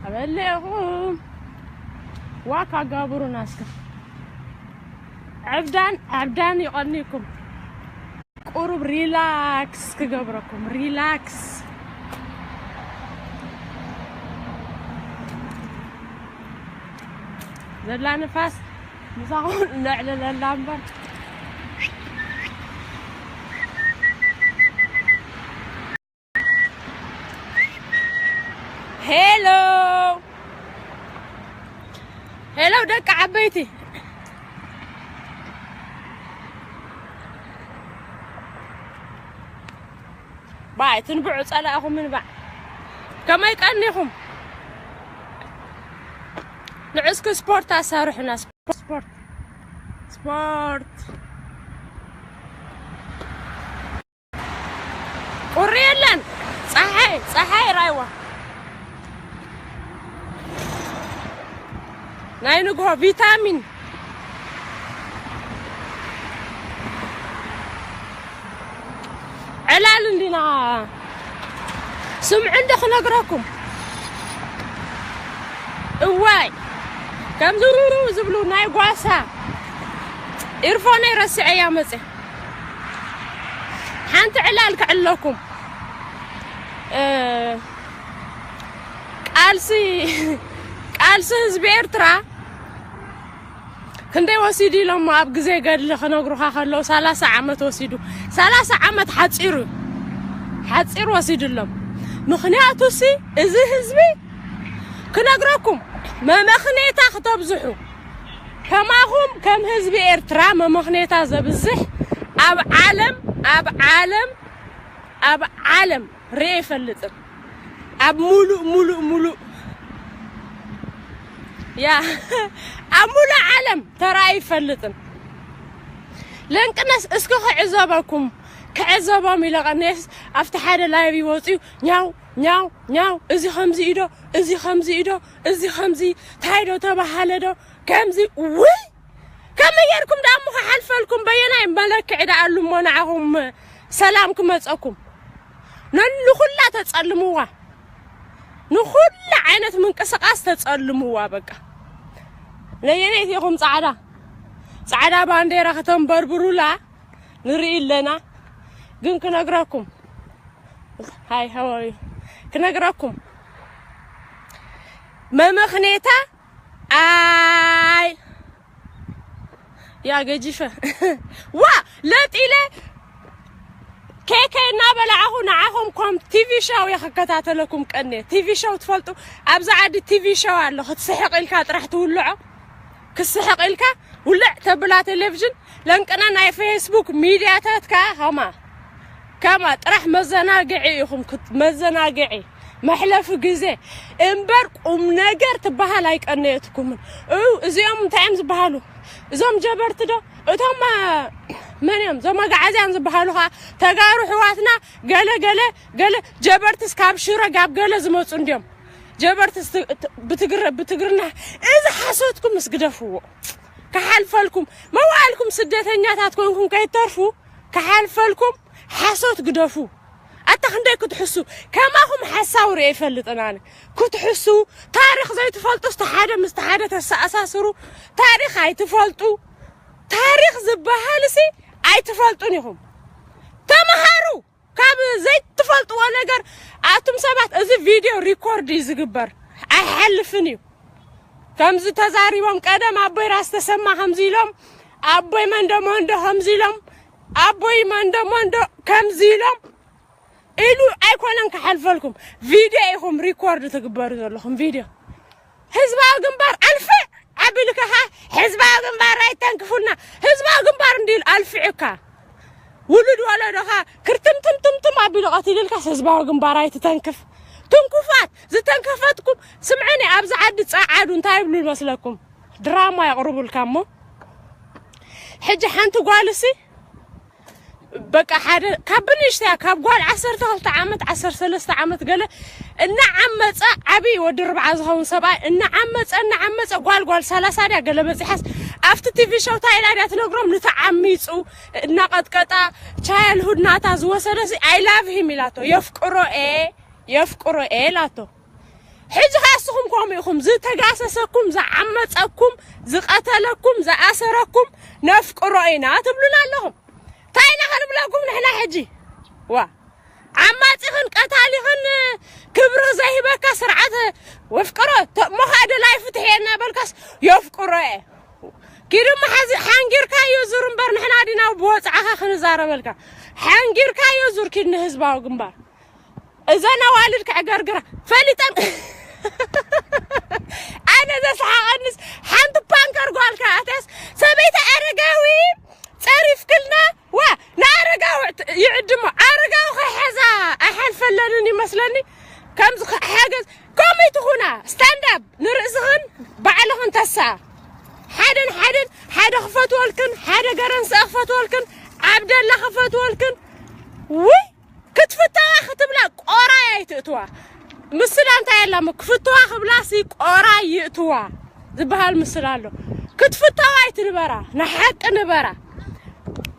ኣበለኹም ዋካ ጋብሩና እስከ። ዕብዳን፣ ዕብዳን ይቐንይኩም። ቁሩብ ሪላክስ ክገብረኩም፣ ሪላክስ። ዘላ ንፋስ ምሳኹም ነዕልለላ እምበር። ሄሎ፣ ሄሎ ደቂ ዓበይቲ። ባይ ትንብዑ ጸላእኹም ምንባዕ። ከመይ ቀኒኹም? ንዑ እስኪ ስፖርት ኣሳርሑና። ስፖርት፣ ስፖርት፣ ስፖርት። ቁሪ የለን። ጸሓይ፣ ጸሓይ ራይዋ። ናይ ንግሆ ቪታሚን። ዕላል እንዲና። ስምዑ እንደ ክነግረኩም። እዋይ፣ ከምዚ ሩሩ ዝብሉ ናይ ጓሳ ኢርፎነይ ረሲዐያ መጽየ። ሓንቲ ዕላል ክዕለኩም። እ፣ ቃልሲ፣ ቃልሲ ህዝቢ ኤርትራ ክንደይ ወሲዱ ኢሎም ኣብ ግዜ ገድሊ ክነግሩኻ ከለዉ፣ ሰላሳ ዓመት ወሲዱ። ሰላሳ ዓመት ሓጺሩ፣ ሓጺር ወሲዱሎም። ምኽንያቱሲ፣ እዚ ህዝቢ ክነግረኩም፣ መመኽኔታ ክተብዝሑ፣ ከማኹም ከም ህዝቢ ኤርትራ መመኽኔታ ዘብዝሕ ኣብ ዓለም፣ ኣብ ዓለም፣ ኣብ ዓለም ርእየ ይፈልጥን። ኣብ ሙሉእ፣ ሙሉእ፣ ሙሉእ፣ ያ፣ ኣብ ሙሉእ ዓለም ተራእዩ ይፈልጥን። ለንቅነስ እስኪ ክዕዘበኩም፣ ክዕዘቦም ኢለ ቀኔስ ኣብቲ ሓደ ላይቭ ይወፅዩ፣ ኛው፣ ኛው፣ ኛው፣ እዚ ከምዚ ኢዶ፣ እዚ ከምዚ ኢዶ፣ እዚ ከምዚ፣ ታይ ዶ ተባሃለ ዶ፣ ከምዚ፣ ውይ! ከመይ ጌርኩም ደኣ እሞ ክሓልፈልኩም? በየናይ መለክዒ ደኣ ኣሉ እሞ ንዓኹም ሰላም ክመጸኩም? ነንኹላ ተጸልምዋ። ንኹላ ዓይነት ምንቅስቓስ ተጸልምዋ በቃ። ነየነይቲ ኢኹም ጻዕዳ? ጻዕዳ ባንዴራ ከተንበርብሩላ ንርኢ ኣለና። ግን ክነግረኩም፣ ሃይ፣ how are you? ክነግረኩም፣ መመኽኔታ ኣይ፣ ያ ገጂፈ። ዋ፣ ለጥ ኢለ ኬከ እናበላዕኹ ንዓኹም ኮም ቲቪ ሾው እየ ክከታተለኩም ቀንየ። ቲቪ ሾው ትፈልጡ? ኣብዚ ዓዲ ቲቪ ሾው ኣሎ። ክትስሕቕ ኢልካ ጥራሕ ትውልዖ። ክስሕቕ ኢልካ ውልዕ ተብላ ቴሌቪዥን፣ ለንቅነ ናይ ፌስቡክ ሚድያታት ከኣ ከማ፣ ከማ ጥራሕ መዘናግዒ ኢኹም፣ ክት-፣ መዘናግዒ፣ መሕለፊ ግዜ እምበር ቁም ነገር ትበሃል ኣይቀነየትኩምን። እው፣ እዚኦም እንታይ እዮም ዝበሃሉ? እዞም ጀበርቲ ዶ? እቶም፣ አ፣ መን እዮም? እዞም ኣግዓዝያን ዝበሃሉ ኸዓ ተጋሩ ኣሕዋትና ገለ ገለ ገለ ጀበርትስ ካብ ሽረ ጋብ ገለ ዝመጹ እንድዮም። ጀበርትስ ት-፣ ት-፣ ብትግር-፣ ብትግርና እዚ ሓሶትኩም ምስ ግደፍዎ። ክሓልፈልኩም፣ መዋእልኩም ስደተኛታት ኮንኩም ከይተርፉ፣ ክሓልፈልኩም ሓሶት ግደፉ። ኣታ ክንደይ ክትሕሱ፣ ከማኹም ሓሳዊ ርእየ ይፈልጥን ኣነ። ክትሕሱ፣ ታሪኽ ዘይትፈልጡ፣ እስቲ ሓደ ምስቲ ሓደ ተሰኣሳስሩ፣ ታሪኽ ኣይትፈልጡ። ታሪኽ ዝበሃልሲ ኣይትፈልጡን ኢኹም። ተመሃሩ ካብ ዘይትፈልጥዎ ነገር። ኣቱም ሰባት፣ እዚ ቪድዮ ሪኮርድ እዩ ዝግበር፣ ኣይሓልፍን እዩ። ከምዚ ተዛሪቦም፣ ቀደም ኣቦይ ራስ ተሰማ ከምዚ ኢሎም፣ ኣቦይ መንዶ መንዶ ከምዚ ኢሎም፣ ኣቦይ መንዶ መንዶ ከምዚ ኢሎም ኢሉ ኣይኮነን ክሓልፈልኩም። ቪድዮ ኢኹም ሪኮርድ ትግበሩ ዘለኹም፣ ቪድዮ። ህዝባዊ ግንባር ኣልፍዕ ኣቢልካ ኸዓ፣ ህዝባዊ ግንባር ኣይተንክፉና፣ ህዝባዊ ግንባር እንዲሉ ኣልፊዑካ። ውሉድ ወለዶኻ ክርትምትምትምትም ኣቢሉ ቀቲልልካስ ህዝባዊ ግንባር ኣይትተንክፍ። ትንኩፋት ዝተንከፈትኩም፣ ስምዕኒ፣ ኣብዚ ዓዲ ጸዓዱ እንታይ ይብሉ ይመስለኩም? ድራማ የቕርቡልካ እሞ። ሕጂ ሓንቲ ጓልሲ በቃ ሓደ ካብ ብንእሽተያ፣ ካብ ጓል ዓሰርተ ክልተ ዓመት፣ ዓሰርተ ሰለስተ ዓመት ገለ እናዓመፀ፣ ዓብዪ ወዲ ርብዓ ዝኸውን ሰብኣይ እናዓመፀ፣ እናዓመፀ፣ ጓል፣ ጓል ሰላሳ ድያ ገለ በፂሓስ ኣብቲ ቲቪ ሾው ታይላ ድያ ትነግሮም፣ ንተዓሚፁ እናቐጥቀጣ ቻይልሁድ ናታ ዝወሰደሲ I love him ኢላቶ፣ የፍቅሮ እየ፣ የፍቅሮ እየ ኢላቶ። ሕጂ ኸዓ እስኹም ከምኡ ኢኹም፣ ዝተጋሰሰኩም፣ ዝዓመፀኩም፣ ዝቐተለኩም፣ ዝኣሰረኩም ነፍቅሮ ኢና ትብሉና ኣለኹም። እንታይ ኢና ክንብለኩም ንሕና ሕጂ? ዋ፣ ዓማፂኽን ቀታሊኽን ክብሪ ዘይህበካ ስርዓት ወፍቅሮ፣ ተ-፣ እሞ ኸዓ ደላይ ፍትሒ እየ እናበልካስ የፍቅሮ እየ። ኪዱ መሓዚ ሓንጊርካዮ ዙር እምበር ንሕና ዲና ብወፅዓኻ ክንዛረበልካ። ሓንጊርካዮ ዙር ኪድ ንህዝባዊ ግንባር። እዘን ኣዋልድ ከዕገርግራ ፈሊጠን። ኣነ ዘስሓቐንስ ሓንቲ ፓንከር ጓልካ ኣትያስ ሰበይቲ ኣረጋዊ ጸሪፍክልና። ዋ፣ ንኣረጋዊ ይዕድሞ። ኣረጋዊ ከይሓዛ ኣይሓልፈለንን ይመስለኒ። ከምዚ ከ-፣ ሓገዝ ኮሚቲ ኩና፣ ስታንድ ኣፕ ንርእስኽን ባዕልኽን ተሳ። ሓደን ሓደን፣ ሓደ ክፈትወልክን፣ ሓደ ገረንስኣ ክፈትወልክን፣ ዓብደላ ክፈትወልክን። ውይ፣ ክትፍተዋ ክትብላ ቆራይ ኣይትእትዋ። ምስላ እንታይ ኣላ እሞ፣ ክፍተዋ ክብላሲ ቆራይ ይእትዋ ዝበሃል ምስላ ኣሎ። ክትፍተዋ ኣይትንበራ፣ ንሓቂ ንበራ።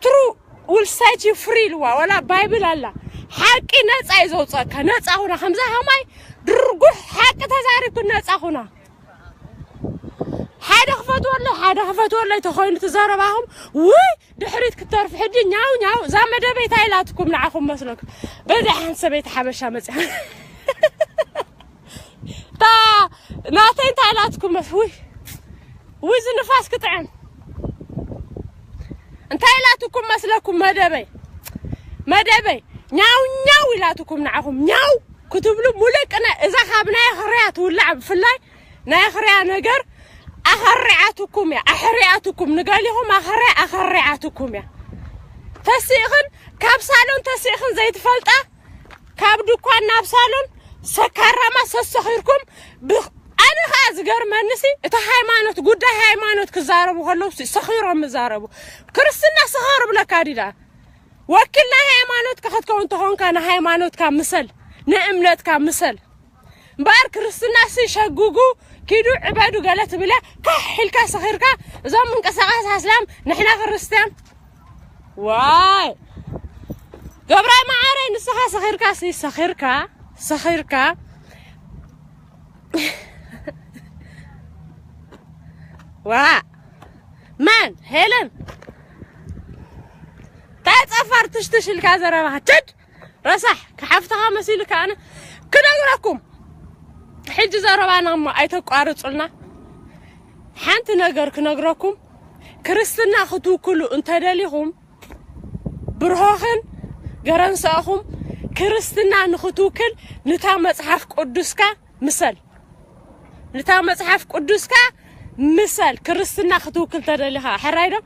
Truth will set you free ኢልዋ፣ ወላ ባይብል ኣላ። ሓቂ ነፃ እዩ ዘውፀካ። ነፃ ሁና፣ ከምዛ ከማይ ድርጉሕ ሓቂ ተዛሪብክን ነፃ ሁና። ሓደ ክፈትወለይ፣ ሓደ ክፈትወለይ ተኾይኑ ትዘረባኹም፣ ውይ፣ ድሕሪት ክትተርፉ ሕጂ ኛው ኛው። እዛ መደበይ እንታይ ኢላትኩም ንዓኹም መስለኩም? በዛ ሓንቲ ሰበይቲ ሓበሻ መፅያ። እታ ናተይ እንታይ ኢላትኩም መስ-፣ ውይ፣ ውይ፣ እዚ ንፋስ ክጥዕም። እንታይ ኢላትኩም መስለኩም? መደበይ፣ መደበይ ኛው ኛው ኢላትኩም ንዓኹም ኛው ክትብሉ ሙሉእ ቅነ። እዛ ካብ ናይ ኣኽርያ ትውላዕ፣ ብፍላይ ናይ ኣኽርያ ነገር ኣኸሪዓትኩም እያ፣ ኣሕሪዓትኩም። ንገሊኹም ኣኽርያ ኣኸሪዓትኩም እያ። ተሲእኽን፣ ካብ ሳሎን ተሲእኽን ዘይትፈልጣ፣ ካብ ድኳን ናብ ሳሎን ሰካራማ ሰሰኺርኩም። ብ-፣ ኣነ ኸኣ ዝገርመንሲ፣ እቲ ሃይማኖት፣ ጉዳይ ሃይማኖት ክዛረቡ ከለውሲ ሰኺሮም ምዛረቡ። ክርስትና ስኸር ብለካ ዲዳ? ወኪል ናይ ሃይማኖትካ ክትከውን ተኾንካ፣ ንሃይማኖትካ ምሰል፣ ንእምነትካ ምሰል። እምበኣር ክርስትናሲ ሸጉጉ፣ ኪዱ ዕበዱ ገለ ትብል እያ፣ ካሕ ኢልካ ሰኺርካ። እዞም ምንቅስቓስ ኣስላም፣ ንሕና ክርስትያን። ዋይ፣ ገብራይ መዓረይ፣ ንስኻ ሰኺርካ ሲ፣ ሰኺርካ፣ ሰኺርካ። ዋ፣ መን? ሄለን? ታይ ጸፋር ትሽትሽ ኢልካ ዘረባኻ? ችድ! ረሳሕ፣ ክሓፍትኻ መሲሉካ። ኣነ ክነግረኩም፣ ሕጂ ዘረባና እሞ ኣይተቋርጹልና። ሓንቲ ነገር ክነግረኩም፣ ክርስትና ክትውክሉ እንተደሊኹም፣ ብርሆኽን ገረንስኣኹም ክርስትና ንኽትውክል ንታ መጽሓፍ ቅዱስካ ምሰል። ንታ መጽሓፍ ቅዱስካ ምሰል። ክርስትና ክትውክል ተደሊኻ፣ ሕራይ ዶ?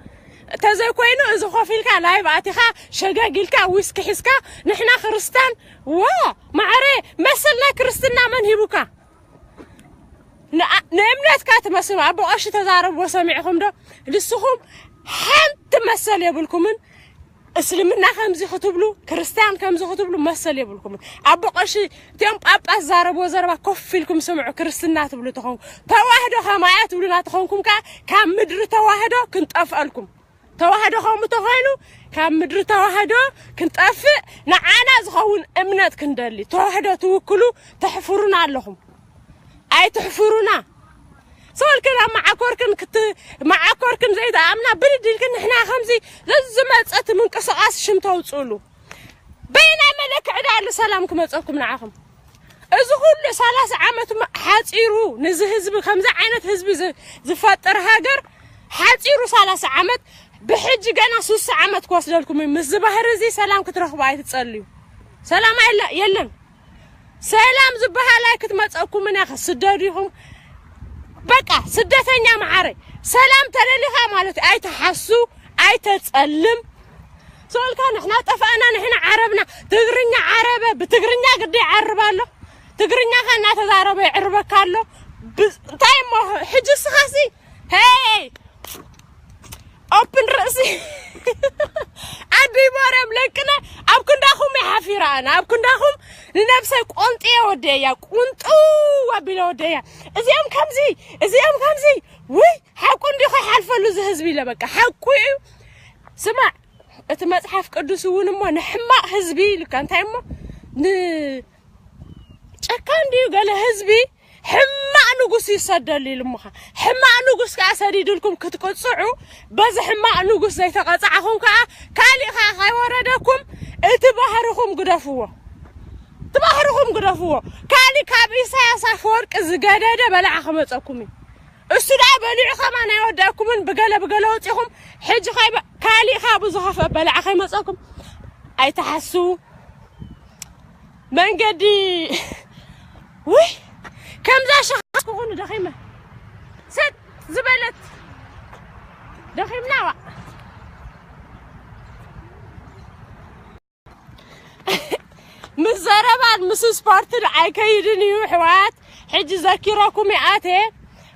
እንተዘይኮይኑ፣ እዚ ኮፍ ኢልካ ላይቭ ኣቲኻ፣ ሸገግ ኢልካ፣ ዊስኪ ሒዝካ፣ ንሕና ክርስታን፣ ዋ፣ ማዕረ፣ መሰል ናይ ክርስትና መን ሂቡካ? ንኣ-፣ ንእምነትካ ትመስሉ። ኣቦ ቀሺ ተዛረብዎ ሰሚዕኹም ዶ? ንስኹም ሓንቲ መሰል የብልኩምን። እስልምና ከምዚ ክትብሉ፣ ክርስትያን ከምዚ ክትብሉ መሰል የብልኩምን። ኣቦ ቀሺ እቲኦም ጳጳስ ዛረብዎ ዘረባ ኮፍ ኢልኩም ስምዑ። ክርስትና ትብሉ ተኾንኩ፣ ተዋህዶ ከማያ ትብሉና ተኾንኩም ከኣ፣ ካብ ምድሪ ተዋህዶ ክንጠፍአልኩም። ተዋህዶ ከምኡ ተኾይኑ፣ ካብ ምድሪ ተዋህዶ ክንጠፍእ፣ ንዓና ዝኸውን እምነት ክንደሊ። ተዋህዶ ትውክሉ፣ ተሕፍሩና ኣለኹም። ኣይትሕፍሩና። ሰልክን ኣብ መዓኮርክን ክት-፣ መዓኮርክን ዘይተኣምና ብድድ ኢልክን፣ ንሕና ከምዚ ዘዝመጸት ምንቅስቓስ ሽም ተውጽእሉ። በየናይ መለክዒ ደኣ ኣሎ ሰላም ክመጸኩም ንዓኹም? እዚ ኩሉ ሰላሳ ዓመት ም-፣ ሓጺሩ፣ ነዚ ህዝቢ፣ ከምዚ ዓይነት ህዝቢ ዝ-፣ ዝፈጥር ሃገር ሓጺሩ ሰላሳ ዓመት፣ ብሕጂ ገና ስሳ ዓመት ክወስደልኩም እዩ። ምስዚ ባህሪ እዚ ሰላም ክትረኽቡ ኣይትጸልዩ። ሰላም ኣየለ-፣ የለን። ሰላም ዝበሃል ኣይክትመጸኩምን እያ፣ ክትስደዱ ኢኹም። በቃ ስደተኛ መዓረይ። ሰላም ተደሊኻ ማለት እዩ። ኣይትሓሱ፣ ኣይተጸልም። ሰልካ ንሕና ጠፋእና፣ ንሕና ዓረብና። ትግርኛ ዓረበ፣ ብትግርኛ ግዲ ይዓርብ ኣሎ። ትግርኛኻ እናተዛረበ ይዕርበካ ኣሎ። ብ-፣ እንታይ እሞ ሕጂ እስኻሲ? ሄይ! ኦፕን ርእሲ። ኣደይ ማርያም ለቅነ፣ ኣብ ክንዳኹም እየ ሓፊረ ኣነ፣ ኣብ ክንዳኹም ንነብሰይ ቆንጥየ ወደያ፣ ቁንጥው ኣቢለ ወደያ። እዚኦም ከምዚ፣ እዚኦም ከምዚ፣ ውይ፣ ሓቁ እንዲኹ ይሓልፈሉ እዚ ህዝቢ ኢለ፣ በቃ፣ ሓቁ እዩ። ስማዕ፣ እቲ መጽሓፍ ቅዱስ እውን እሞ ንሕማቕ ህዝቢ ኢሉካ፣ እንታይ እሞ፣ ን-፣ ጨካን ድዩ? ገለ ህዝቢ ሕማቕ ንጉስ ይሰደሉ ኢሉምኻ። ሕማቕ ንጉስ ከኣ ሰዲዱልኩም ክትቅጽዑ፣ በዚ ሕማቕ ንጉስ ዘይተቐጻዕኹም ከኣ ካሊእ ከኣ ከይወረደኩም እቲ ባህርኹም ግደፍዎ። እቲ ባህርኹም ግደፍዎ። ካሊእ ካብ ኢሳያስ ኣፈወርቂ ዝገደደ በላዓ ክመጸኩም እዩ። እሱ ደኣ በሊዑ ከማን ኣይወደኣኩምን፣ ብገለ ብገለ ወጺኹም። ሕጂ ካይ ካሊእ ካብኡ ዝኸፍአ በላዓ ከይመጸኩም ኣይትሓስቡ። መንገዲ ውይ ከምዛ ሸኻስ ክኾኑ ደኺመ ሰጥ ዝበለት ደኺምና ዋ ምስ ዘረባን ምስ ስፖርትን ኣይከይድን እዩ ኣሕዋት። ሕጂ ዘኪረኩም ይኣተ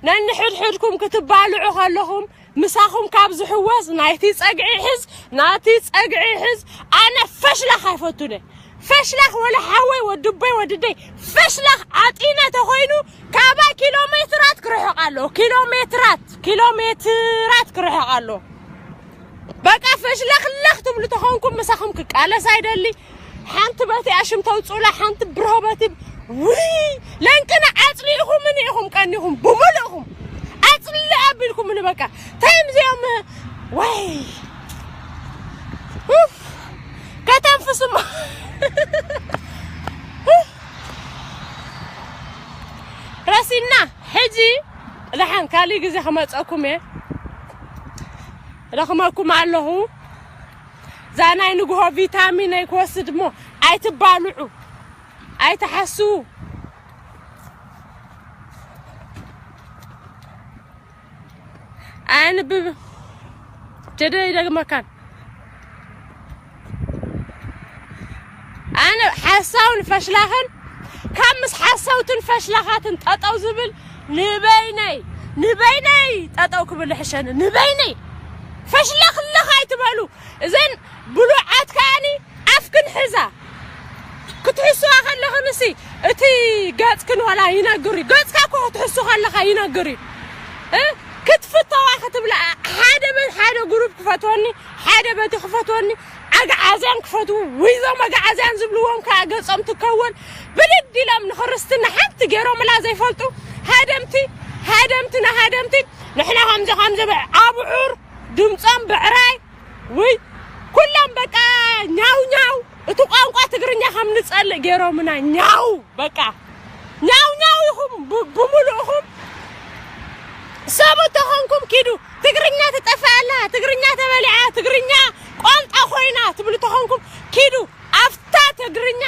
ነንሕድሕድኩም ክትባልዑ ከለኹም ምሳኹም ካብ ዝሕወስ ናይቲ ጸግዒ ሕዝ ናቲ ጸግዒ ሕዝ። ኣነ ፈሽላኽ ኣይፈቱነ። ፈሽላኽ ወላ ሓወይ ወድቦይ ወድደይ ፈሽላኽ ዓጢነ ተኾይኑ ካባይ ኪሎ ሜትራት ክርሕቕ ኣሎ። ኪሎ ሜትራት ኪሎ ሜትራት ክርሕቕ ኣሎ። በቃ ፈሽለኽለኽ ትብሉ ተኾንኩም ምሳኹም ክቃለስ ኣይደሊ። ሓንቲ በቲ ኣሽም ተውፅኡላ ሓንቲ ብርሆ በቲ ውይ ለንቅና ኣፅሊእኹምኒ ኢኹም ቀኒኹም ብምልእኹም ኣፅልእ ኣቢልኩምኒ በቃ። ታይም እዚኦም ወይ ኡፍ፣ ከተንፍስማ ረሲና። ሕጂ ደሓን ካሊእ ግዜ ክመፀኩም እየ። ረኽመኩም ኣለኹ። እዛ ናይ ንግሆ ቪታሚነይ ክወስድ እሞ ኣይትባልዑ ኣይትሓስዉ። ኣየንብብ ጀደ ይደግመካን። ኣነ ሓሳውን ፈሽላኽን ካብ ምስ ሓሰውትን ፈሽላኻትን ጠጠው ዝብል ንበይነይ ንበይነይ ጠጠው ክብል ሕሸኒ ንበይነይ ፈሽለኽለኽ ኣይትበሉ። እዘን ብሉዓት ከኣኒ ኣፍክን ሕዛ ክትሕስዋ ከለኽንሲ እቲ ገጽክን ዋላ ይነግር እዩ። ገጽካ እኮ ክትሕሱ ከለኻ ይነግር እዩ። እ? ክትፍተዋ ክትብላ ሓደ በ ሓደ ግሩፕ ክፈትወኒ ሓደ በቲ ክፈትወኒ ኣግዓዝያን ክፈትዉ ውይዞም ኣግዓዝያን ዝብልዎም ከዓ ገጾም ትከወል ብልድ ኢሎም ንክርስትና ሓንቲ ገይሮምላ ዘይፈልጡ ሃደምቲ ሃደምቲ ንሃደምቲ ንሕና ከምዚ ከምዚ ብዕ- ኣብዑር ድምፆም ብዕራይ ውይ ኩሎም በቃ ኛው ኛው እቲ ቋንቋ ትግርኛ ከም ንፀልእ ገይሮምና ኛው በቃ ኛው ኛው ኢኹም ብ- ብምሉእኹም ሰብ ተኾንኩም ኪዱ ትግርኛ ትጠፍእ ኣላ ትግርኛ ተበሊዓ ትግርኛ ቋንቋ ኮይና ትብሉ ተኾንኩም ኪዱ ኣብታ ትግርኛ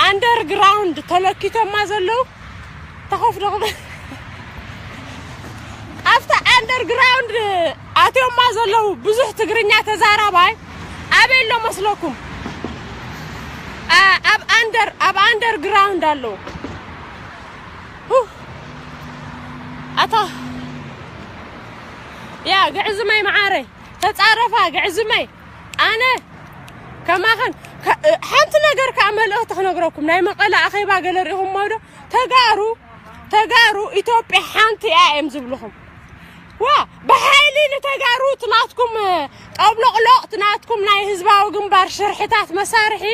ኣንደርግራውንድ ተለኪቶማ ዘለዉ ተኸፍዶ ክብል ኣብታ ኣንደርግራውንድ ኣትዮማ ዘለዉ ብዙሕ ትግርኛ ተዛራባይ ኣበይ ኣሎ መስለኩም? ኣ- ኣብ ኣንደር ኣብ ኣንደርግራውንድ ኣለዉ። ሁ፣ ኣታ ያ ግዕዝመይ መዓረይ ተጻረፋ ግዕዝመይ ኣነ ከማኸን ከ- ሓንቲ ነገር ከዓ መልእኽቲ ክነግረኩም ናይ መቐለ ኣኼባ ገለ ርኢኹሞ ዶ? ተጋሩ ተጋሩ ኢትዮጵያ ሓንቲ እያ እዮም ዝብልኹም። ዋ ብሓይሊ ንተጋሩ ትናትኩም ጠብሎቕሎቕ ትናትኩም ናይ ህዝባዊ ግንባር ሽርሕታት መሳርሒ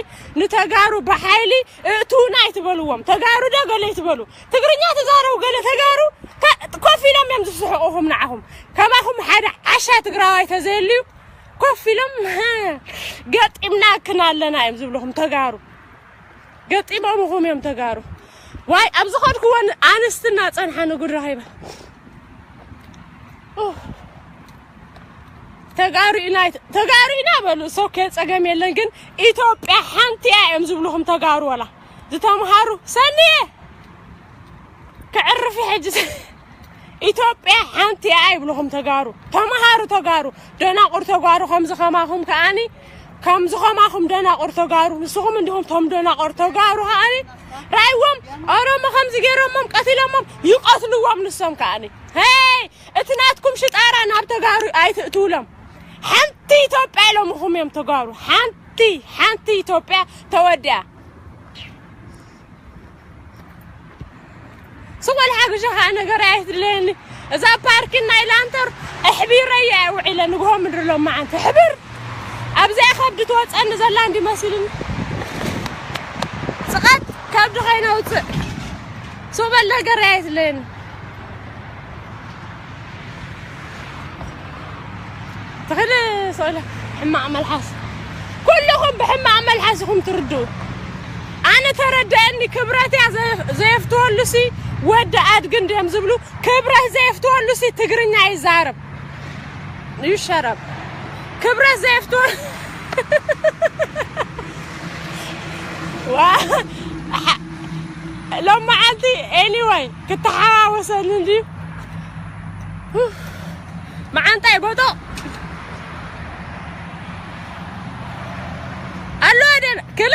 ንተጋሩ ብሓይሊ እእትውና ኣይትበልዎም። ተጋሩ ዶ ገለ ይትበሉ ትግርኛ ተዛረቡ ገለ ተጋሩ ተ- ኮፍ ኢሎም እዮም ዝስሕቑኹም ንዓኹም። ከማኹም ሓደ ዓሻ ትግራዋይ ተዘየልዩ ኮፍ ኢሎም ገጢምናክን ኣለና እዮም ዝብልኹም ተጋሩ። ገጢሞምኹም እዮም ተጋሩ። ዋይ ኣብ ዝኸድክዎ ኣንስትና ፀንሓ ንጉድ ረኺበ። ኡፍ። ተጋሩ ኢና ተጋሩ ኢና በሉ። ሶኬ ፀገም የለን ግን ኢትዮጵያ ሓንቲ እያ እዮም ዝብልኹም ተጋሩ ወላ ዝተምሃሩ ሰኒየ ክዕርፊ ሕጂ ኢትዮጵያ ሓንቲ እያ ይብልኹም ተጋሩ። ተምሃሩ ተጋሩ ደናቁር ተጋሩ ከምዚ ከማኹም ከኣኒ ከምዚ ከማኹም ደናቁር ተጋሩ ንስኹም እንዲኹም ቶም ደናቁር ተጋሩ ከኣኒ ራይዎም ኦሮሞ ከምዚ ገይሮሞም ቀቲሎሞም ይቀትልዎም ንሶም ከኣኒ ሄይ እቲ ናትኩም ሽጣራ ናብ ተጋሩ ኣይትእትውሎም። ሓንቲ ኢትዮጵያ ኢሎምኹም እዮም ተጋሩ። ሓንቲ ሓንቲ ኢትዮጵያ ተወዲኣ። ስቆል ሓግሻ ከዓ ነገር ኣይትድለየኒ። እዛ ፓርኪን ናይ ላንተር ኣሕቢረያ እየ ውዒለ ንግሆ ምድሪ ሎማዓንቲ ሕብር ኣብዚኣ ከብዲ ትወፀኒ ዘላ እንዲመሲልኒ ፅቐት ከብዲ ከይነውፅእ ሶበል ነገር ኣይትለኒ። ትኽእል ሶለ ሕማቕ መልሓስ። ኩልኹም ብሕማቕ መልሓስ ኢኹም ትርድኡ። ኣነ ተረደአኒ። ክብረት እያ ዘ-፣ ዘየፍትወሉ ሲ ወዲ ኣድግን ድዮም ዝብሉ። ክብረት ዘየፍትወሉ ሲ ትግርኛ ይዛረብ። ይሸረብ። ክብረት ዘየፍትወ-፣ ዋ-፣ ሓ-፣ ሎመዓልቲ anyway፣ ክተሓዋወሰኒ እንድዩ። መዓንጣይ ቦጦ ኣሎ ደን ክላ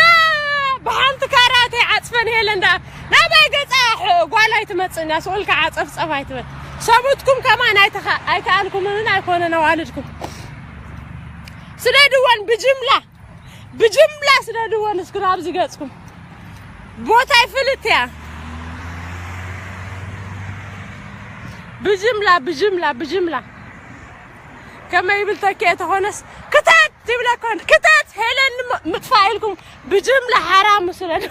ብሓንቲ ካራቴ ዓጽፈን ሄለን ደኣ ናባይ ገጻ ሕ-፣ ጓል ኣይትመጽእን እያ። ስኡልካ ዓጸፍጸፍ ኣይትበል። ሰቡትኩም ከማን ኣይተኻ-፣ ኣይከኣልኩምን ኣይኮነን ኣዋልድኩም። ስደድወን ብጅምላ፣ ብጅምላ ስደድወን እስኪ ናብዚ ገጽኩም። ቦታ ይፍልጥ እያ። ብጅምላ፣ ብጅምላ፣ ብጅምላ። ከመይ ይብል ተኪኤ ተኾነስ፣ ክተት ይብለኮን፣ ክተት ሄለን ም-፣ ምጥፋእ ኢልኩም ብጅምላ ሓራም ስለ-፣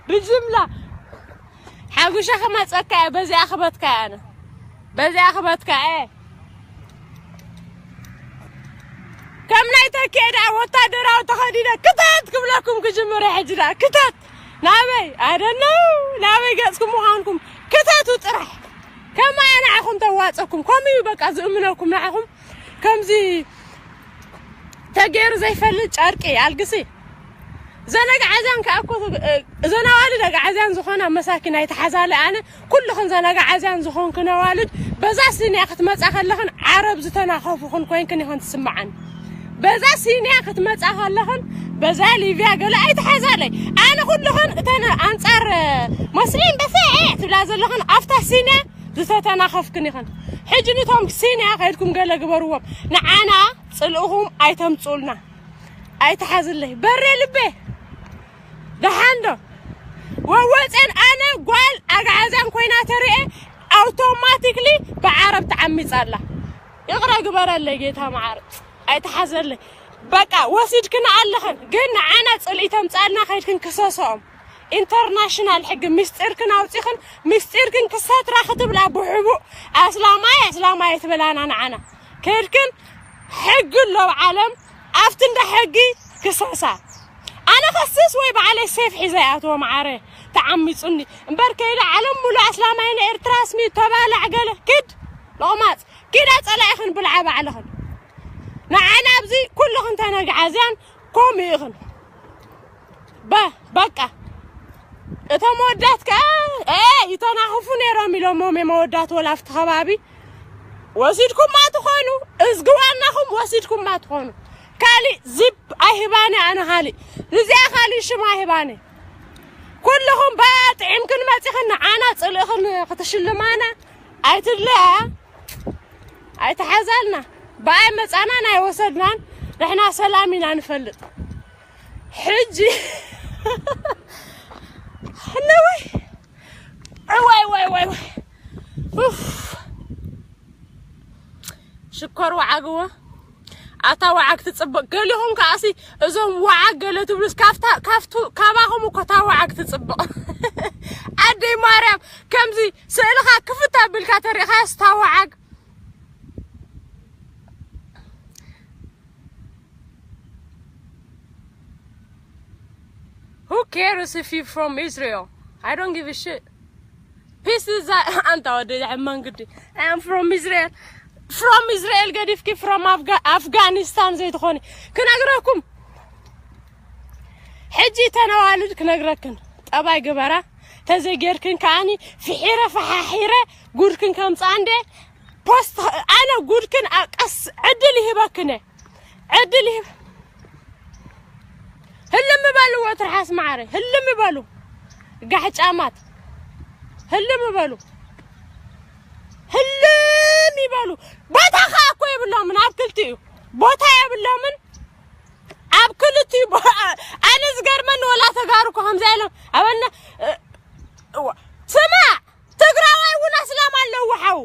ብጅምላ ሓጉሻ ከማጸካ እየ፣ በዚኣ ክበትካ እየ ኣነ። በዚኣ ክበትካ እየ። ከም ናይ ተኪኤ ደኣ ወታደራዊ ተኸዲነ ክተት ክብለኩም ክጅምር እየ ሕጂ ደኣ። ክተት! ናበይ? I don't know። ናበይ ገጽኩም ምዃንኩም ክተቱ ጥራሕ። ከማያ ንዓኹም ተዋጸኩም። ከምኡ እዩ በቃ ዝእምነኩም ንዓኹም። ከምዚ ተገይሩ ዘይፈልጥ ጨርቂ ኣልግሲ። ዘን ኣግዓዝያን ከኣ እኮ፣ እ፣ እዘን ኣዋልድ ኣግዓዝያን ዝኾና መሳኪን ኣይተሓዛለ። ኣነ ኩልኽን ዘን ኣግዓዝያን ዝኾንክን ኣዋልድ በዛ ሲንያ ክትመጻ ከለኽን ዓረብ ዝተናኸፉኽን ኮይንክን ኢኽን ትስምዓኒ። በዛ ሲንያ ክትመጻ ከለኽን በዛ ሊብያ ገለ ኣይተሓዛለይ። ኣነ ኩልኽን እተን ኣንጻር፣ እ፣ መስሊም በሰ ትብላ ዘለኽን ኣብታ ሲንያ ዝተተናኸፍክን ኢኽን። ሕጂ ንቶም ሲንያ ከይድኩም ገለ ግበርዎም። ንዓና ጽልእኹም ኣይተምጽኡልና። ኣይትሓዝለይ በሬ ልቤ። ደሓን ዶ? ወወፀን ኣነ ጓል ኣግዓዝያን ኮይና ተሪኤ ኣውቶማቲክሊ ብዓረብ ተዓሚፃ ኣላ። ይቕረ ግበረለይ ጌታ መዓር። ኣይትሓዘለይ። በቃ ወሲድክን ኣለኽን፣ ግን ንዓና ፅልኢ ተምፃልና ከይድክን ክሰሶም። ኢንተርናሽናል ሕጊ ምስጢርክን ኣውፂኽን፣ ምስጢርክን ክሰትራ ክትብላ ብሕቡእ ኣስላማይ ኣስላማይ ትብላና ንዓና። ከይድክን ሕጊ ኣሎ ኣብ ዓለም፣ ኣብቲ እንዳ ሕጊ ክሰሳ። ኣነ ከስስ ወይ ባዕለይ ሴፍ ሒዘ ይኣትዎ መዓረ ተዓሚጹኒ። እምበር ከይደ ዓለም ሙሉ ኣስላማይ ንኤርትራ ስሚ ተባላዕ ገለ ክድ ሎቕማጽ ኪዳ ጸላኢኽን ብልዓ ባዕልኽን። ንዓና ኣብዚ ኩልኽን ተነግዓዝያን ከምኡ ኢኽን። በ-፣ በቃ። እቶም መወዳት ከኣ፣ ኤ፣ ይተናኽፉ ነይሮም ኢሎሞም እዮም መወዳት ወላ ኣብቲ ከባቢ። ወሲድኩማ ትኾኑ፣ እዝጊ ዋናኹም ወሲድኩማ ትኾኑ። ካሊእ ዚብ ኣይህባነ ኣነ ካሊእ። ንዚኣ ካሊእ ሽም ኣይህባነ። ኩልኹም በጥዒምክን መጺኽን ንዓና ጽልእኽን ክትሽልማና ኣይትድለያ። ኣይተሓዛልና። ብኣይ መጻናን ኣይወሰድናን። ንሕና ሰላም ኢና ንፈልጥ። ሕጂ ነወይ። ዋይ፣ ዋይ፣ ዋይ፣ ዋይ። ኡፍ። ሽኮር ወዓግዎ። ኣታ ወዓግ ትጽብቕ። ገሊኹም ከኣሲ እዞም ወዓግ ገለ ትብሉስ ካፍታ፣ ካፍቱ፣ ካባኹም እኮ እታ ወዓግ ትጽብቕ። ኣደይ ማርያም፣ ከምዚ ስእልኻ ክፍት ኣቢልካ ተሪእኻስ እታ ወዓግ። Who cares if you from Israel? I don't give a shit. Peace is that. ኣንታ ወደ ሕማን ግዲ። I am from Israel. From Israel ገዲፍኪ from Afga-፣ ኣፍጋኒስታን ዘይትኾኒ ክነግረኩም። ሕጂ ተነዋልድ ክነግረክን። ጠባይ ግበራ። ተዘይጌርክን ከኣኒ ፍሒረ ፈሓሒረ ጉድክን ከምፅኣ እንደ ፖስት ኣነ ጉድክን ኣ-፣ ቀስ ዕድል ይህበክን እየ። ዕድል ይህብ። ህልም በሉ ወትርሓስ መዓረይ፣ ህልም በሉ። ጋሕ ጫማት። ህልም በሉ። ህልም ይበሉ። ቦታ ኸኣ እኮ የብሎምን ኣብ ክልቲኡ። ቦታ የብሎምን ኣብ ክልቲኡ። ቦ-፣ ኣነ ዝገርመኒ ወላ ተጋሩ እኮ ከምዚ ኢሎም ኣበና፣ እ፣ እዋ። ስማዕ፣ ትግራዋይ እውን ኣስላም ኣለዉ ሓው።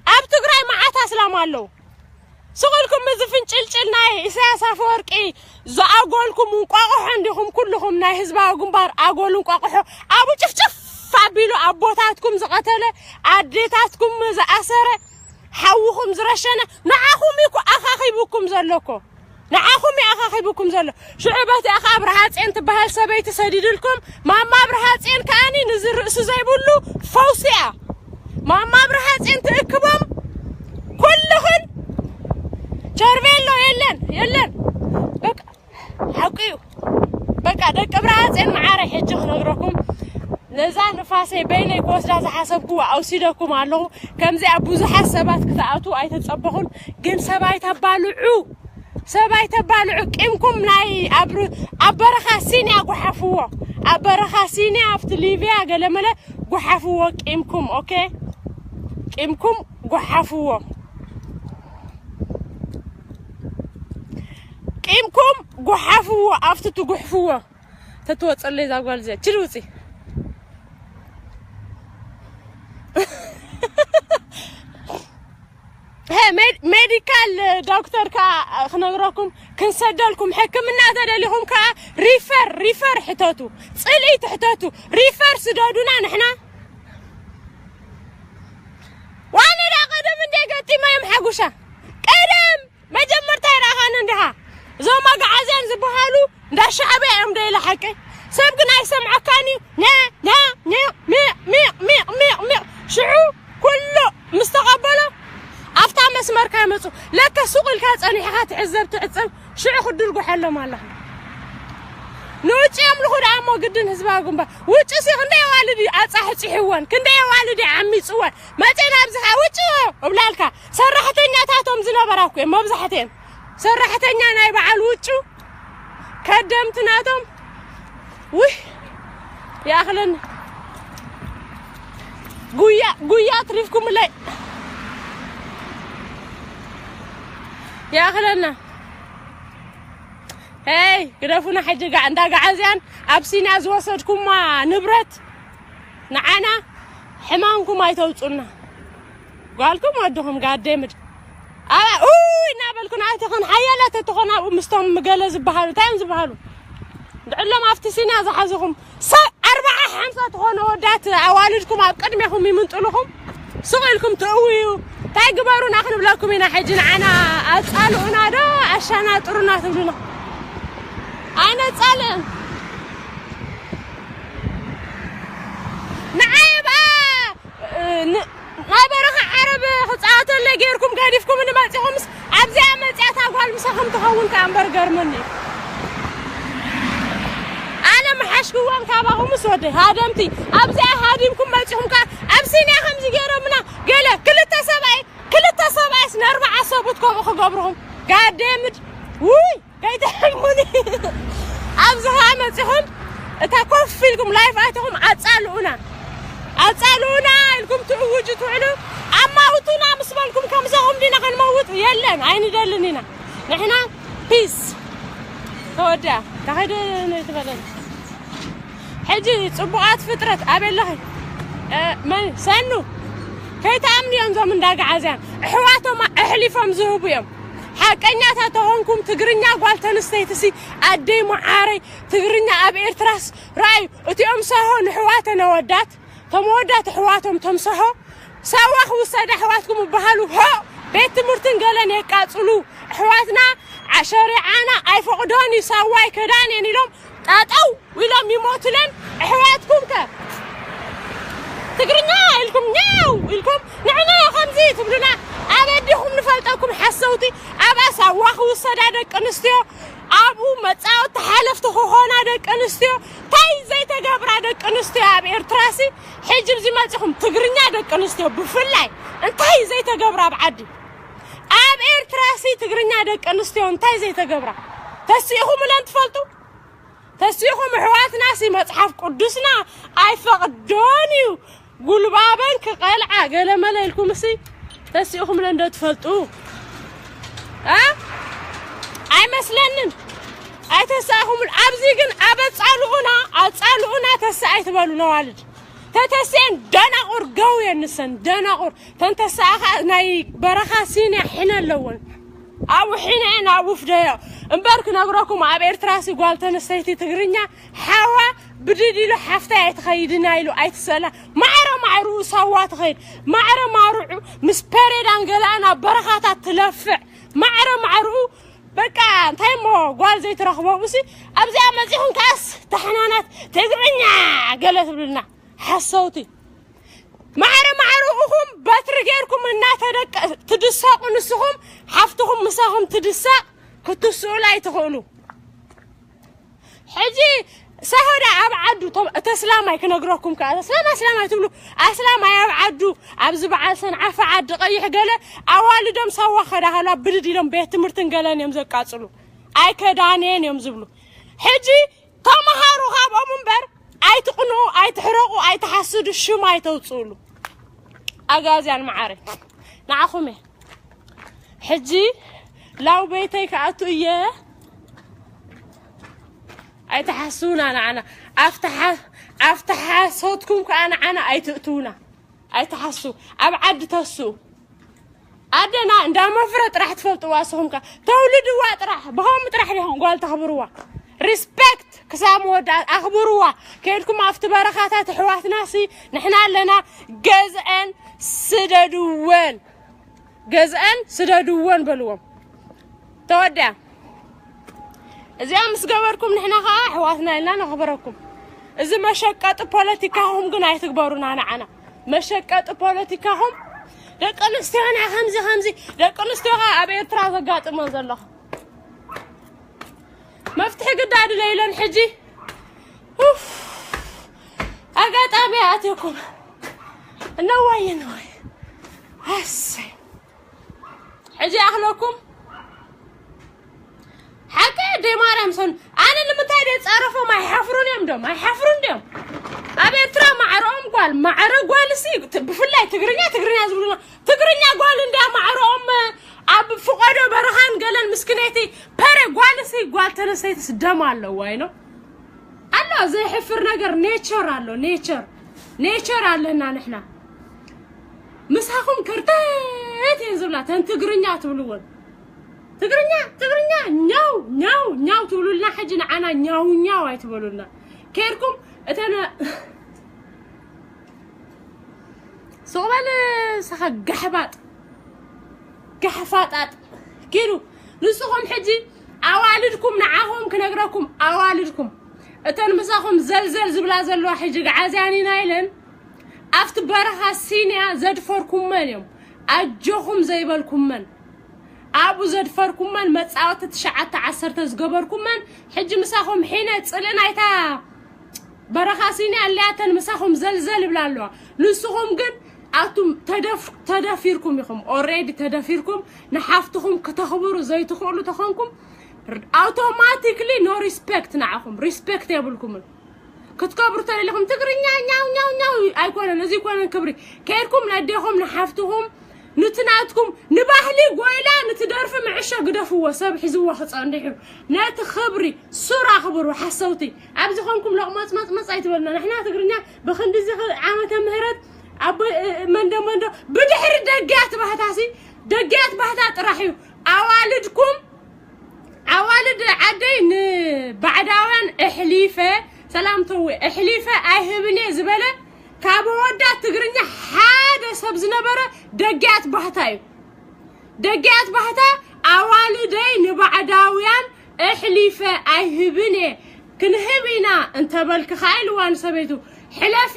ኣብ ትግራይ መዓት ኣስላም ኣለዉ። ስቕ ኢልኩም እዚ ፍንጭልጭል ናይ ኢሳያስ ኣፈወርቂ ዝኣጎልኩም እንቋቑሖ እንዲኹም ኩልኹም ናይ ህዝባዊ ግንባር ኣጎል እንቋቑሖ ኣብኡ ጭፍጭፍ ቢሉ ኣቦታትኩም ዝቐተለ፣ ኣዴታትኩም ዝኣሰረ፣ ሓውኹም ዝረሸነ፣ ንዓኹም እዩ እኮ ኣኻኺቡኩም ዘሎ እኮ። ንዓኹም እዩ ኣኻኺቡኩም ዘሎ። ሽዑ በቲ ኣኻ ኣብርሃ ጽዮን ትበሃል ሰበይቲ ሰዲድልኩም፣ ማማ ኣብርሃ ጽዮን ከኣኒ ንዚ ርእሱ ዘይብሉ ፈውሲ እያ። ማማ ኣብርሃ ጽዮን ትእክቦም ኩልኽን። ቸርቤሎ የለን፣ የለን። በቃ ሓቂ እዩ። በቃ ደቂ ብርሃጽን መዓረ ሕጂ ክነግረኩም፣ ነዛ ንፋሰይ በይነይ ክወስዳ ዝሓሰብኩ ኣውሲደኩም ኣለኹ። ከምዚኣ ብዙሓት ሰባት ክትኣቱ ኣይተጸበኹን፣ ግን ሰብ ኣይተባልዑ፣ ሰብ ኣይተባልዑ። ቂምኩም ናይ ኣብ ሩ-፣ ኣብ በረኻ ሲንያ ጓሓፍዎ፣ ኣብ በረኻ ሲንያ ኣብቲ ሊብያ ገለመለ ጓሓፍዎ ቂምኩም። ኦኬ፣ ቂምኩም ጓሓፍዎ። ቂምኩም ጓሓፍዎ፣ ኣብቲ ትጉሕፍዎ። ተትወፀለይ እዛ ጓል እዚኣ። ችል ውፂ። ሄ፣ ሜድ-፣ ሜዲካል ዶክተር ከኣ ክነግረኩም፣ ክንሰደልኩም፣ ሕክምና ተደሊኹም ከኣ ሪፈር፣ ሪፈር ሕተቱ። ፅልኢ ትሕተቱ። ሪፈር ስደዱና ንሕና። ዋነ ዳ ቀደም እንደ ገጢማ እዮም ሓጉሻ። ቀደም መጀመርታ ይረኣኻኒ እንዲኻ። እዞም ኣግዓዝያን ዝበሃሉ እንዳ ሻዕብያ እዮም ዶ ኢለ ሓቂ? ሰብ ግን ኣይሰምዐካን እዩ። ኛ፣ ኛ፣ ኛ፣ ሚቕ፣ ሚቕ፣ ሚቕ፣ ሚቕ፣ ሚቕ። ሽዑ ኩሉ ምስ ተቐበሎ ኣብታ መስመርካ ይመጹ። ለከ ሱቕ ኢልካ ጸኒሕኻ ትዕዘብ ትዕጸብ። ሽዑ ክድልጉሐሎም ኣለኻ። ንውጭ የምልኹ ደኣ እሞ ግድን ህዝባዊ ግንባር። ውጭ ሲ ክንደይ ኣዋልድ እዩ ኣጻሕጺሕወን፣ ክንደይ ኣዋልድ እዩ ዓሚጽወን። መጺኤን ኣብዚ ኸኣ ውጭ እብላልካ። ሰራሕተኛታቶም ዝነበራ እኮ እዮም መብዛሕትኤን። ሰራሕተኛ ናይ በዓል ውጩ ከደምቲ ናቶም። ውይ፣ ይኣኽለኒ። ጉያ፣ ጉያ ኣትሪፍኩምለይ። ይኣኽለና። ሄይ፣ ግደፉና ሕጂ ጋዕ-፣ እንዳ ጋዓዝያን ኣብ ሲና ዝወሰድኩማ ንብረት ንዓና ሕማንኩም ኣይተውጹና። ጓልኩም ወድኹም ጋዴምድ። ኣባ፣ ኡይ እናበልኩ ናይትኽን ሓያላት እትኾን ኣብኡ ምስቶም ገለ ዝበሃሉ፣ እንታይ እዮም ዝበሃሉ? ድዕሎም ኣብቲ ሲና ዝሓዝኹም ሰ-፣ ኣርባዓ ሓምሳ ትኾኑ ኣወዳት ኣዋልድኩም ኣብ ቅድሜኹም ይምንጥሉኹም። ሱቕ ኢልኩም ትእውዩ። እንታይ ግበሩና ክንብለኩም ኢና ሕጂ ንዓና ኣጻልኡና ዶ ኣሻናጥሩና ትብሉና? ኣይነጻልእን። ንዓይ ብኣ፣ እ፣ ን-፣ ናይ በረኻ ዓረብ ክጻወተለይ ጌርኩም ገዲፍኩምኒ መጺኹምስ ኣብዚኣ መጺኣ እታ ጓል ምሳኹም ትኸውን ከኣ እምበር ገርመኒ እዩ። ኣነ ምሓሽክዎም ካባኹምስ ወደይ ሃደምቲ። ኣብዚኣ ሃዲምኩም መጺኹም ከኣ ኣብ ሲንያ ከምዚ ገይሮምና ገለ ክልተ ሰብኣይ፣ ክልተ ሰብኣይስ ንኣርባዓ ሰብኡት ከምኡ ክገብርኹም። ጋዴምድ። ውይ፣ ከይትሕሙኒ። ኣብዚ ኸኣ መጺኹም እታ ኮፍ ኢልኩም ላይፍ ኣቲኹም ኣጻልኡና። ኣጻልኡና ኢልኩም ትእውጁ ትውዕሉ። ኣማውቱና ምስ በልኩም ከምሳኹም ዲና ክንመውት? የለን፣ ኣይንደልን ኢና። ንሕና ፒስ። ተወዲኣ። ተኸይደ ትበለና። ሕጂ ጽቡቓት ፍጥረት ኣበይ ኣለኺ? እ፣ መን? ሰኑ። ከይትኣምንዮም እዞም እንዳጋዓዝያን። ኣሕዋቶም ኣሕሊፎም ዝህቡ እዮም። ሓቀኛታት ተኾንኩም ትግርኛ ጓል ተንስተይትሲ ኣደይ መዓረይ ትግርኛ ኣብ ኤርትራስ ረኣዩ። እቲኦም ሰሆ ንሕዋተን ኣወዳት፣ እቶም ኣወዳት ኣሕዋቶም እቶም ሰሆ ሳዋ ክውሰድ ኣሕዋትኩም ይበሃሉ። ሆ ቤት ትምህርትን ገለን የቃጽሉ። ኣሕዋትና ዓ-፣ ሸሪዓና ኣይፈቕዶን እዩ ሳዋ ኣይከዳን እየን ኢሎም ጠጠው ኢሎም ይሞቱለን። ኣሕዋትኩም ከ ትግርኛ ኢልኩም ኛው ኢልኩም ንዕና ከምዚ ትብሉና። ኣበዲኹም ንፈልጠኩም ሓሰውቲ። ኣብኣ ሳዋ ክውሰዳ ደቂ ኣንስትዮ ኣብኡ መጻወቲ ሓለፍቲ ክኾና ደቂ ኣንስትዮ እንታይ ዘይተገብራ ደቂ ኣንስትዮ ኣብ ኤርትራሲ። ሕጂ ኣብዚ መጺኹም ትግርኛ ደቂ ኣንስትዮ ብፍላይ እንታይ ዘይተገብራ ኣብ ዓዲ፣ ኣብ ኤርትራሲ ትግርኛ ደቂ ኣንስትዮ እንታይ ዘይተገብራ ተሲእኹምለን ትፈልጡ? ተሲእኹም ኣሕዋትናሲ መጽሓፍ ቅዱስና ኣይፈቕዶን እዩ። ጉልባበን ክቐልዓ ገለመለ ኢልኩም እሲ ተሲእኹም ለ እንዶ ትፈልጡ? እ? ኣይመስለንን። ኣይተሳእኹም። ኣብዚ ግን ኣብ ኣጻልኡና፣ ኣጻልኡና ተስእ ኣይትበሉ ነዋልድ። ተተስኤን ደናቑር ገው የንሰን ደናቑር። ተንተሳእኻ ናይ በረኻ ሲንያ ሕነ ኣለወን። ኣብኡ ሕነ እየን ኣብኡ ፍደዮ። እምበር ክነግረኩም ኣብ ኤርትራ ሲ ጓል ተንስተይቲ ትግርኛ ሓዋ ብድድ ኢሉ ሓፍታይ ኣይትኸይድና ኢሉ ኣይትሰላ። ማዕረ ማዕርኡ ሳዋ ትኸይድ። ማዕረ ማርዑ ምስ ፐሬዳን ገላኣን ኣብ በረኻታት ትለፍዕ። ማዕረ ማዕርኡ በቃ እንታይ እሞ ጓል ዘይትረኽቦ እሲ ኣብዚኣ መጺኹም ከኣስ ተሓናናት ትግርኛ ገለ ትብልና ሓሰውቲ። ማዕረ ማዕርኡኹም በትሪ ጌርኩም እናተደቀ ትድሰቁ፣ ንስኹም ሓፍትኹም ምሳኹም ትድሰቅ ክትስኡሉ ኣይትኽእሉ። ሕጂ ሳሆዳ ኣብ ዓዱ ቶም- እቲ ኣስላማይ ክነግረኩም ከኣ ኣስላም ኣስላማይ ትብሉ ኣስላማይ ኣብ ዓዱ ኣብዚ በዓል ሰንዓፈ ዓዲ ቀይሕ ገለ ኣዋልዶም ሳዋ ከዳሃሉ ኣብ ብድድ ኢሎም ቤት ትምህርትን ገለን እዮም ዘቃጽሉ ኣይከዳንየን እዮም ዝብሉ። ሕጂ ተምሃሩ ካብኦም እምበር ኣይትቕንኡ ኣይትሕረቑ ኣይትሓስዱ ሽም ኣይተውፅእሉ። ኣጋዝያን መዓረ ንዓኹም እየ። ሕጂ ላው ቤተይ ክኣቱ እየ። ኣይትሓስቡና ንዓና ኣብቲ ሓ- ኣብቲ ሓሶትኩም ከዓ ንዓና ኣይትእትውና። ኣይትሓሱ ኣብ ዓዲ ተሱ ኣደና እንዳ መፍረ ጥራሕ ትፈልጥዋ ንስኹም ከ ተውልድዋ ጥራሕ ብኸምኡ ጥራሕ ዲኹም ጓል ተኽብርዋ። ሪስፔክት ክሳብ መወዳእታ ኣኽብርዋ። ከይድኩም ኣብቲ በረኻታት ኣሕዋትና ሲ ንሕና ኣለና። ገዝአን ስደድወን ገዝአን ስደድወን በልዎም። ተወዲኣ እዚኣ ምስ ገበርኩም ንሕና ከዓ ኣሕዋትና ኢልና ነኽብረኩም። እዚ መሸቀጢ ፖለቲካኹም ግን ኣይትግበሩና ንዓና። መሸቀጢ ፖለቲካኹም ደቂ ኣንስትዮና ከምዚ ከምዚ ደቂ ኣንስትዮኻ ኣብ ኤርትራ ዘጋጥሞ ዘለኹ መፍትሒ ግዳ ድለ ኢለን ሕጂ ኡፍ፣ ኣጋጣሚ ኣትየኩም እነዋይ እነዋይ ኣሰይ ሕጂ ኣኽለኩም ሓቂ ደይ ማርያም ሰን ኣነ ንምንታይ ደ ጻረፎም ኣይሓፍሩን እዮም ዶም ኣይሓፍሩን ድዮም ኣብ ኤርትራ ማዕረኦም ጓል ማዕረ ጓል ሲ ት- ብፍላይ ትግርኛ ትግርኛ ዝብሉና ትግርኛ ጓል እንድያ ማዕረኦም ኣብ ፍቆዶ በረኻን ገለን ምስክነይቲ ፐረ ጓል ሲ ጓል ተነስተይትስ ደም ኣለዋ ይኖ ኣሎ ዘይሕፍር ነገር ኔቸር ኣሎ ኔቸር ኔቸር ኣለና ንሕና ምሳኹም ከርተት እየን ዝብላ ተን ትግርኛ ትብልወን ትግርኛ ትግርኛ ኛው ኛው ኛው ትብሉልና ሕጂ ንዓና ኛው ኛው ኣይትበሉልና ከይድኩም እተን ስቕ በል ስኻ ጋሕባጥ ጋሕፋጣጥ ኪዱ ንስኹም ሕጂ ኣዋልድኩም ንዓኹም ክነግረኩም ኣዋልድኩም እተን ምሳኹም ዘልዘል ዝብላ ዘለዋ ሕጂ ግዓዝያን ኢና ኢለን ኣብቲ በረኻ ሲንያ ዘድፈርኩመን እዮም ኣጆኹም ዘይበልኩመን ኣብኡ ዘድፈርኩመን መጻወቲ ትሽዓተ ዓሰርተ ዝገበርኩመን ሕጂ ምሳኹም ሒነ ጽልእ ናይታ በረኻ ሲንያ ኣልያተን ምሳኹም ዘልዘል ይብላ ኣለዋ ንስኹም ግን ኣቱም ተደፍ- ተደፊርኩም ኢኹም ኦሬዲ ተደፊርኩም ንሓፍትኹም ክተኽብሩ ዘይትኽእሉ ተኾንኩም ኣውቶማቲክሊ ኖ ሪስፔክት ንዓኹም ሪስፔክት የብልኩምን ክትከብሩ ተደሊኹም ትግርኛ ኛው ኛው ኛው ኣይኮነን እዚ ይኮነን ክብሪ ከይድኩም ነዴኹም ንሓፍትኹም ንቲ ናትኩም ንባህሊ ጎይላ ንቲ ደርፊ ምዕሾ ግደፍዎ ሰብ ሒዝዎ ክጸንሕ እዩ ነቲ ክብሪ ሱር ኣኽብሩ ሓሰውቲ ኣብዚ ኾንኩም ሎቕመጽመጽመጽ ኣይትበልና ንሕና ትግርኛ ብኽንድዚ ዓመተ ምህረት ኣቦ መንዶ መንዶ ብድሕሪ ደግያት ባህታሲ ደግያት ባህታ ጥራሕ እዩ ኣዋልድኩም ኣዋልድ ዓደይ ንባዕዳውያን እሕሊፈ ሰላም ተወ እሕሊፈ ኣይህብን እየ ዝበለ ካብ ኣወዳት ትግርኛ ሓደ ሰብ ዝነበረ ደግያት ባህታ እዩ። ደግያት ባህታ ኣዋልደይ ንባዕዳውያን እሕሊፈ ኣይህብን እየ ክንህብ ኢና እንተበልኪ ከዓ ኢልዋ ንሰበይቱ ሕለፊ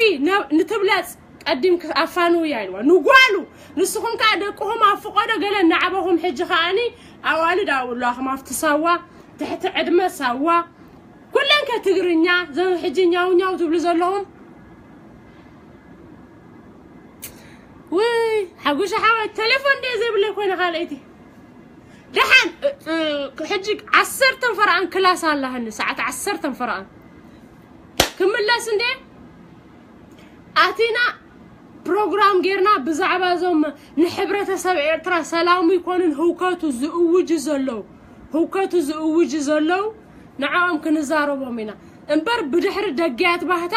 ንትብለፅ ቀዲምኪ ኣፋንውያ ኢልዋ ንጓሉ ንስኹም ከዓ ደቅኹም ኣብ ፍቆዶ ገለ እናዕበኹም ሕጂ ከዓኒ ኣዋልድ ኣብኡ ኣለዋኹም ኣብቲ ሳዋ ትሕቲ ዕድመ ሳዋ ኩለን ከ ትግርኛ ዘን ሕጂ ኛው ኛው ትብሉ ዘለኹም ውይ ሓጉሻ ሓወይ ቴሌፎን ድየ ዘይብለይ ኮይነ ካልኣይቲ ደሓን ሕጂ ዓሰርተን ፈረቓን ክላስ ኣለሃኒ ሰዓት ዓሰርተን ፈረቓን ክምለስ እንዴ ኣቲና ፕሮግራም ጌርና ብዛዕባ እዞም ንሕብረተሰብ ኤርትራ ሰላሙ ይኮንን ህውከቱ ዝእውጁ ዘለዉ ህውከቱ ዝእውጁ ዘለዉ ንዕኦም ክንዛረቦም ኢና እምበር ብድሕሪ ደግያት ባህታ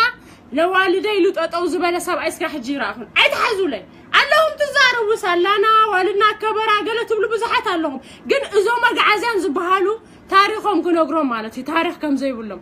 ነዋልደ ኢሉ ጠጠው ዝበለ ሰብኣይ እስካ ሕጂ ይረኣኹን ኣይትሓዙለይ ኣለኹም ትዛረቡስ ኣላና ዋልድና ከበራ ገለ ትብሉ ብዙሓት ኣለኹም ግን እዞም ኣግዓዝያን ዝበሃሉ ታሪኾም ክነግሮም ማለት እዩ ታሪኽ ከም ዘይብሎም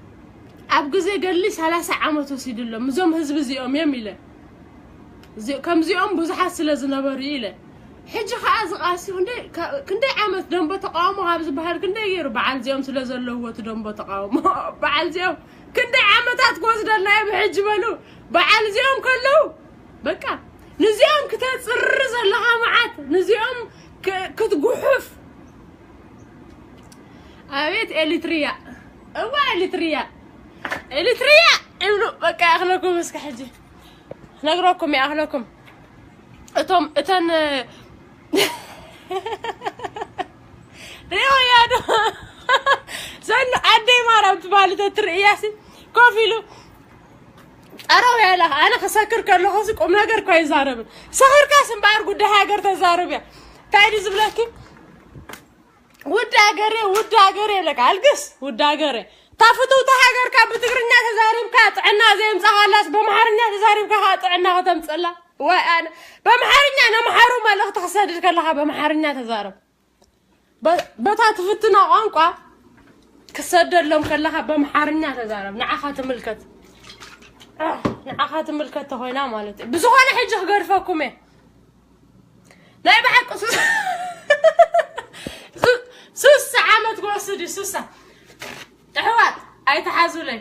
ኣብ ግዜ ገድሊ ሰላሳ ዓመት ወሲዱ ኣሎ። እዞም ህዝቢ እዚኦም እዮም ኢለ። እዚ-፣ ከምዚኦም ብዙሓት ስለ ዝነበሩ ኢለ። ሕጂ ኸዓ ዝቃሲ ክንደይ፣ ከ-፣ ክንደይ ዓመት ደንበ ተቃውሞ ካብ ዝበሃል ክንደይ ገይሩ በዓል እዚኦም ስለ ዘለውዎ እቲ ደንበ ተቃውሞ። በዓል እዚኦም ክንደይ ዓመታት ክወስደልና እዮም ሕጂ በሉ። በዓል እዚኦም ከለዉ በቃ ንዚኦም ክተጽሪ ዘለኻ መዓት፣ ንዚኦም ክ-፣ ክትጉሑፍ። ኣቤት ኤሊትሪያ። እዋ ኤሊትሪያ። ኤሊትሪያ ይብሉ። በቃ ይኣኽለኩም እስከ ሕጂ። ነግረኩም ይኣኽለኩም። እቶም፣ እተን ሪኦ ያዶ። ዘን ኣደይ ማርያም ትባል ተትርእያሲ ኮፍ ኢሉ ጠረው ያለ። ኣነ ክሰክር ከለኹ ቁም ነገር እኮ ኣይዛረብን። ሰኺርካስ እምበኣር ጉዳይ ሃገር ተዛርብ እያ። እንታይ ድዩ ዝብለኪ? ውድ ሃገሬ፣ ውድ ሃገሬ ይብለካ። ኣልግስ ውድ ሃገሬ። እታ ፍትውቲ ሃገርካ ብትግርኛ ተዛሪብካ ጥዕና ዘየምጻኻላስ፣ በምሓርኛ ተዛሪብካ ከዓ ጥዕና ከተምጽላ? ዋይ ኣነ። በምሓርኛ ነምሓሩ መልእኽቲ ክሰድድ ከለኻ በምሓርኛ ተዛረብ። በ-፣ በታ ትፍትና ቋንቋ ክሰደሎም ከለኻ በምሓርኛ ተዛረብ። ንዓኻ ትምልከት። ኣህ፣ ንዓኻ ትምልከት ተኾይና ማለት እዩ። ብዝኾነ ሕጂ ክገድፈኩም እየ። ናይ ብሓቂ ሱስ-፣ ሱ-፣ ሱሳ ዓመት ክወስድ እዩ፣ ሱሳ። ኣሕዋት፣ ኣይትሓዙለይ።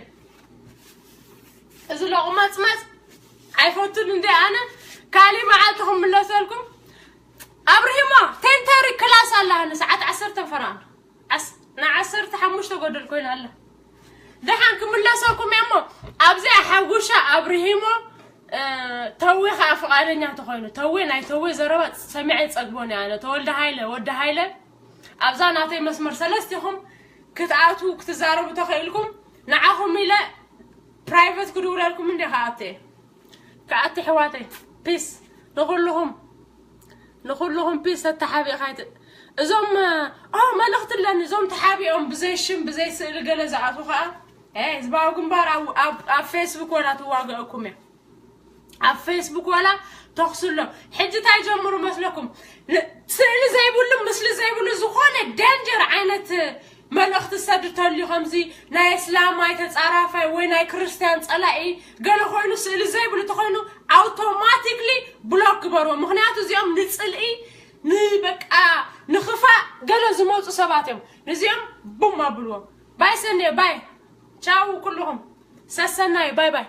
እዚ ለቑመጽመጽ ኣይፈቱን እንደ ኣነ። ካሊ መዓልቲ ክምለሰልኩም። ኣብርሂሞ፣ ቴንተሪ ክላስ ኣላ፣ ንሰዓት ዓሰርተ ፈራን። ዓስ-፣ ንዓሰርተ ሓሙሽተ ጎደል ኮይና ኣላ። ደሓን ክምለሰኩም እየ እሞ፣ ኣብዚ ሓጉሻ ኣብርሂሞ፣ እ፣ ተዌ ኸዓ ፍቓደኛ ተኾይኑ። ተዌ፣ ናይ ተዌ ዘረባ ሰሚዐ ይጸግቦን እየ ኣነ። ተወልደ ሃይለ፣ ወዲ ሃይለ፣ ኣብዛ ናተይ መስመር ሰለስቲኹም ክትኣትዉ፣ ክትዛረቡ ተኽኢልኩም፣ ንዓኹም ኢለ ፕራይቨት ክድውለልኩም እንደ ክኣቱ እየ። ክኣቲ ኣሕዋተይ፣ ፒስ ንኹልኹም፣ ንኹልኹም ፒስ ተተሓቢእኻ ይት-፣ እዞም፣ ኦ፣ መልእኽቲ ኣለኒ፣ እዞም ተሓቢኦም ብዘይ ሽም፣ ብዘይ ስእሊ ገለ ዝኣትዉ ኸዓ፣ ኤ፣ ህዝባዊ ግንባር ኣብ፣ ኣብ፣ ኣብ ፌስቡክ ወላ ትዋግአኩም እያ። ኣብ ፌስቡክ ወላ ተኹሱ ኣሎ። ሕጂ እንታይ ጀምሩ መስለኩም? ን-፣ ስእሊ ዘይብሉ፣ ምስሊ ዘይብሉ፣ ዝኾነ ዳንጀር ዓይነት መልእኽቲ ሰድድ ተልዩ፣ ከምዚ ናይ እስላማይ ተጻራፋይ ወይ ናይ ክርስትያን ጸላኢ ገለ ኮይኑ፣ ስእሊ ዘይብሉ ተኾይኑ፣ ኣውቶማቲክሊ ብሎክ ግበርዎ። ምኽንያቱ እዚኦም ንጽልኢ፣ ንበቃ፣ ንኽፋእ ገለ ዝመጹ ሰባት እዮም። ንዚኦም ቡም ኣብልዎም። ባይ ሰንየ፣ ባይ። ቻው ኩልኹም። ሰሰናዩ፣ ባይ ባይ።